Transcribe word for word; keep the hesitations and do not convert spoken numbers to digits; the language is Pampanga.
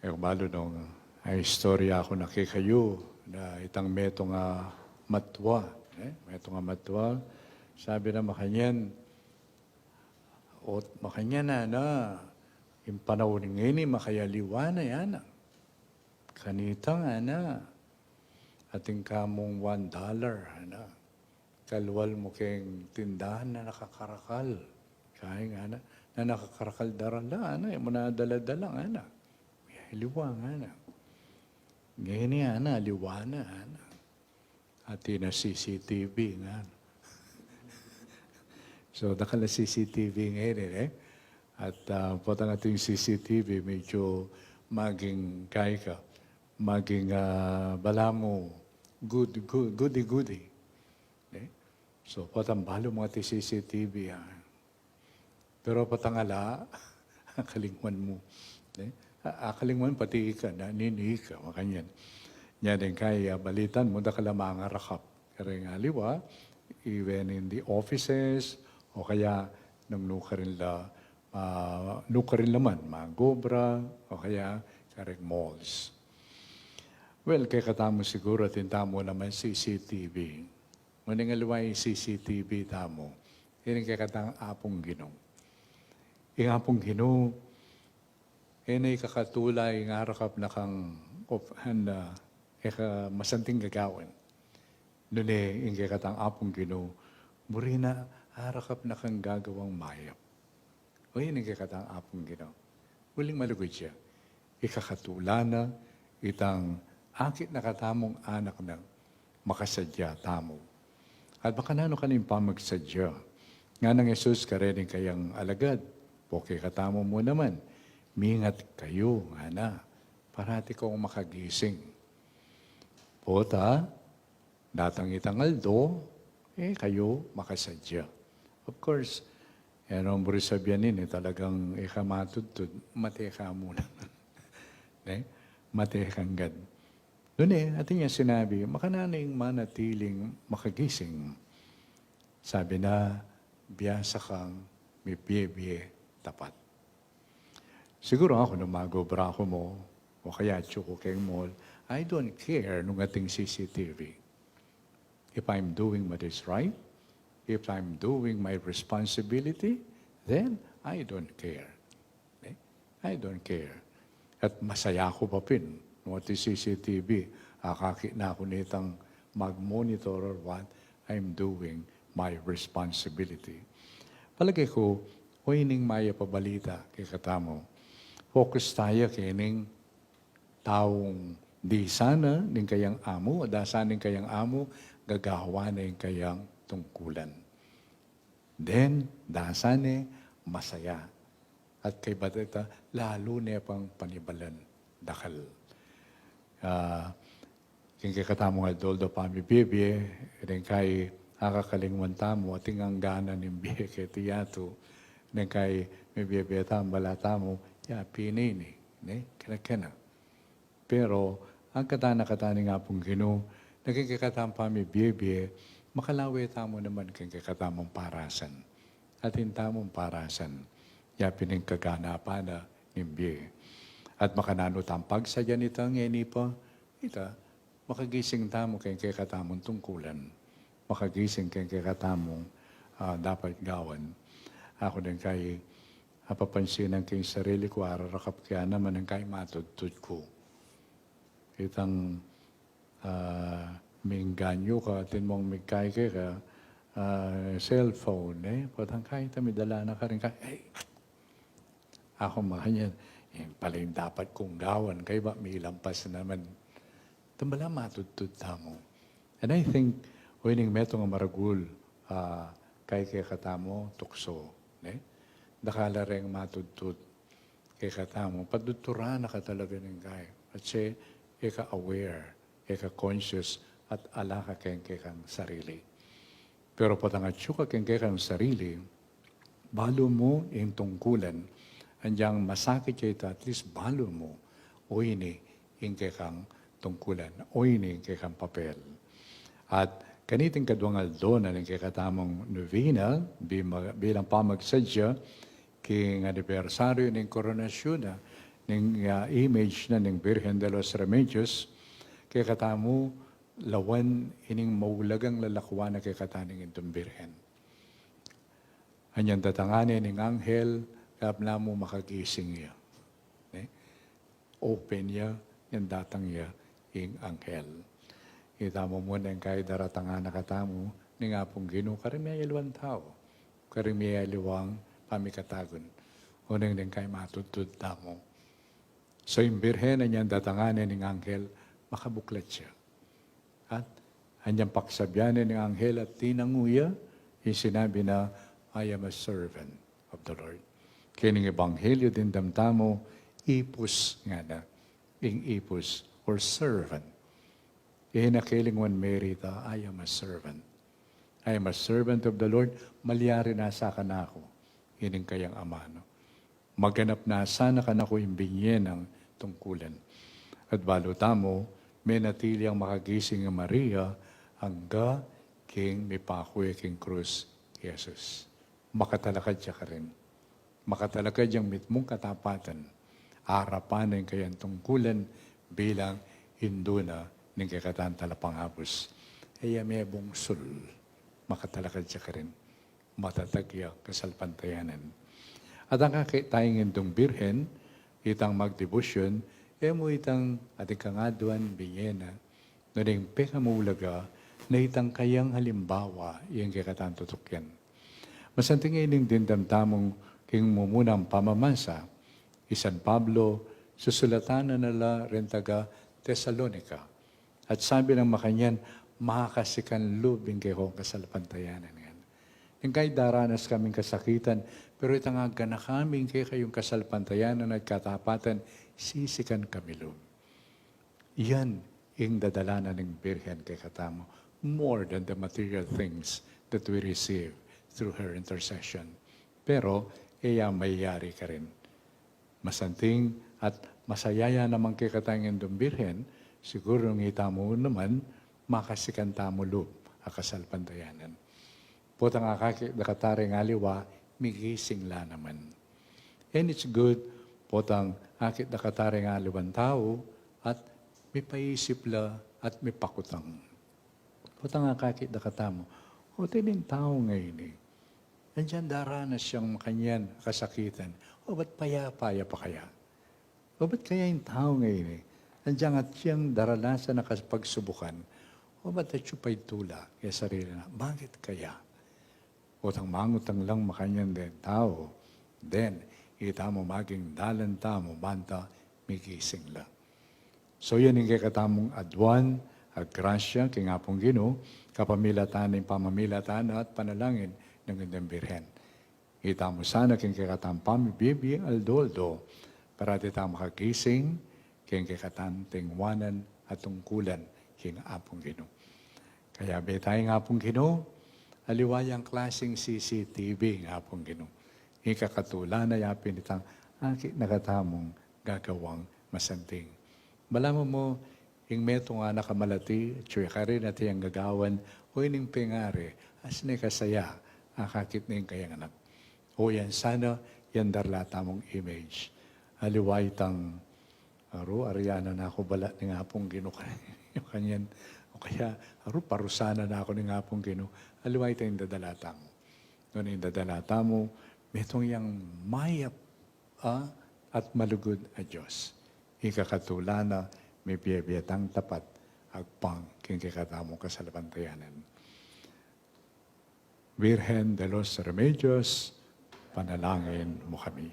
Kabalu nung, ah, istorya ku na kekayu na itang metung a matua, eh, metung a matua, sabi na makanyan, o makanyan na, na, ing panaun ngeni makayaliwa na, yana. Kanita ngana, atin kamung one dollar, ana. Kalual mu keng tindahan na nakakarakal. Kaya ngana, na nakakarakal daran la, ana, e mu na dala-dala, ngana. Liwa, ngana. Ngeni, ana, liwa na, ana. Atin na C C T V, ngana. So, dakal a C C T V ngeni, eh. At, ah, potang atin C C T V, medyu maging kai ka, maging, ah, balamu, good, good, goody-goody. Eh? So, potang balu mu atin C C T V, ah. Pero potang ala, akalingwan mu. Eh? A-, akalingwan pati ika, na, nini ika, makanyan. Nya deng kai, ah, balitan mu, dakal a mangarakap. Kareng aliwa, even in the offices, o kaya nung nukarin la, ah, nukarin la man, magobra, o kaya kareng malls. Well, kekatamu siguru, atin tamu naman C C T V. Nune aliwa ing C C T V tamu, ining kekatang Apung Ginu. Ing Apung Ginu, e na ikakatula ing arakap na kang of-, han, ah, e ka masanting gagawan. Nune ing kekatang Apung Ginu, buri na arakap na kang gagawang mayap. O, ini ing kekatang Apung Ginu. Uling malugud ya, ikakatula na itang akit na katamung anak na makasadya tamu. At makananu kanu ing pamagsadya? Ngana nang Jesus kareng kayang alagad, o kekatamu mu naman, mingat kayu, ngana, parati kayung makagising. Pota, datang itang aldo, e kayu makasadya. Of course, e, nung buri sabyan ini, talagang e ka matudtud, mate ka mu naman. Ne? Mate ka agad. Nune, atin yang sinabi, makananu ing manatiling makagising? Sabi na, biasa kang mibie-bie tapat. Siguru aku, nung magobra aku mu, o kaya atyu ku keng mall, I don't care nung ating C C T V. If I'm doing what is right, if I'm doing my responsibility, then I don't care. Eh? I don't care. At masaya ku pa pin, nung ating C C T V, akakit na ku nitang mag-monitor or what, I'm doing my responsibility. Palage ku, o ining mayap a balita kekatamu. Focus taya kening taung dasa na ing kayang amu, dasa na ing kayang amu, gagawan na ing kayang tungkulan. Then, dasa ne, masaya. At kaybat ita, lalu ne pang panibalan, dakal. Ah, king kekatamung aldo-aldo pamibie-bie, deng kai akakalingwan tamu, ating angganan ning bie keti yatu, deng kai mibie-bie tamu, bala tamu, ya, pini ini, ne, kena-kena. Pero, agkatan na katamu ning Apung Ginu, na king kekatamung pamibie-bie, makalawe tamu naman king kekatamung parasan. Atin tamung parasan, ya pin ing kaganapan na ning bie. At makananu tamung pagsadyan ita ngeni pa, ita, makagising tamu king kekatamung tungkulan. Makagising king kekatamung, ah, dapat gawan. Aku deng kai, apapansinan ku ing sarili ku, ararakap ke naman deng kai matudtud ku. Itang, ah, mengganyu ka, atin mung migkai ke ka, ah, cellphone, e. Potang kai ta midala na karin ka, e, aku makanyan, yan pala ing dapat kung gawan, kaybat milampas naman. Tambala matudtud tamu. And I think, o ining metung a maragul, ah, kai kekatamu, tukso, ne? Dakal la reng matudtud kekatamu, patudturan na ka talaga ning kai. At siya, e ka aware, e ka conscious, at ala ka keng kekang sarili. Pero potang atyu ka keng kekang sarili, balu mu ing tungkulan, anyang masakit ya ita, at least balu mu, o ini ing kekang tungkulan, o ini ing kekang papel. At kaniting kaduang aldo na ning kekatamung novena, bima-, bilang pamagsadya king anibersaryu ning koronasyon na ning, ah, image na ning Birhen de los Remedios, kekatamu lawan ining maulagang lalakwan na kekatamu ning Indung Birhen. Anyang datangan ne ning anghel, kayap namu makagising ya. Ne? Open ya, anyang datang ya ing anghel. Itamu mu neng kay daratangan na katamu ning Apung Ginu, karing miyaliwang tau, karing miyaliwang pamikatagun, o neng, neng kay matudtud tamu. So, ing Birhen, anyang datangan ne ning anghel, makabuklat ya. At anyang paksabian ne ning anghel at tinangu ya, ing sinabi na, "I am a servant of the Lord." Kaya ning ebanghelyo dimdam tamu, ipus ngana, ing ipus or servant. Ing kekatang Mary ta, "I am a servant. I am a servant of the Lord." Malyari na sa kanaku ining kayang amanu. Maganap na sana kanaku ing binye nang tungkulan. At balu tamu, menatili yang makagising i Maria angga king mipaku ya king krus i Jesus. Makatalakad ya karin. Makatalakad yang mitmung katapatan. Arapan na ing kayang tungkulan bilang indu na ning kekatang talapangabus. E ya mebungsul. Makatalakad ya karin. Matatag ya kasalpantayanan. At ang akit tayang Indung Birhen, itang magdebosyon, e mu itang ating kangaduan, binye na, nune ing pekamulaga na itang kayang halimbawa, ing kekatang tutukian. Masanting ining dimdam tamung king mumunang pamamasa, i San Pablo, susulatan na la reng taga Tesalonica. At sabi nang makanyan, "Makasikan lub ing kekong kasalpantayanan ngan. Ing kay daranas kaming kasakitan, pero itang aganakan mi ing kekayung kasalpantayanan at katapatan, sisikan kami lub." Yan ing dadala na ning Birhen kekatamu, more than the material things that we receive through her intercession. Pero, e ya mayari karin. Masanting at masaya ya naman kekatang Indung Birhen, siguru nung itamu naman, makasikan tamu lub a kasalpantayanan. Potang akakit dakata reng aliwa, migising la naman. And it's good, potang akit dakata reng aliwang tau, at mipaisip la at mipakutang. Potang akakit dakatamu, o, iti ning tau ngeni, anyang daranas yang makanyan kasakitan, o, ba't payapa ya pa kaya? O, ba't kaya ing tau ngeni, anyang atin yang daranasan a pagsubukan, o, ba't atyu pa ing tula ya sarili na? Bakit kaya? Potang mangutang lang makanyan deng tau, then, itamu maging dalan tamu banta migising la. So, yan ing kekatamung aduan a grasya king Apung Ginu, kapamilatan ning pamamilatan at panalangin nang Indung Birhen. Itamu sana king kekatang pamibie-bie aldo-aldo, para itamu makagising king kekatang tingwanan at tungkulan king Apung Ginu. Kaya beta ing Apung Ginu, aliwa yang klasing C C T V ing Apung Ginu. Ikakatula na ya pin itang akit na katamung gagawang masanting. Balamu mu, ing metung a nakamalati, atyu ya karin at yang gagawan, o ining pengari, asne kasaya, akakit na ing kayang anak. O yan sana, yang darla tamung image. Aliwa itang, aru, arianan na ku bala ning Apung Ginu kanyan, o kaya, aru, parusanan na ku ning Apung Ginu. Aliwa itang dadala tamu. Nune ing dadala tamu, metung yang mayap a at malugud a Dios. Ikakatula na, mibie-bie tang tapat, agpang king kekatamung kasalpantayanan. Virgen de los Remedios, panalangin mu kami.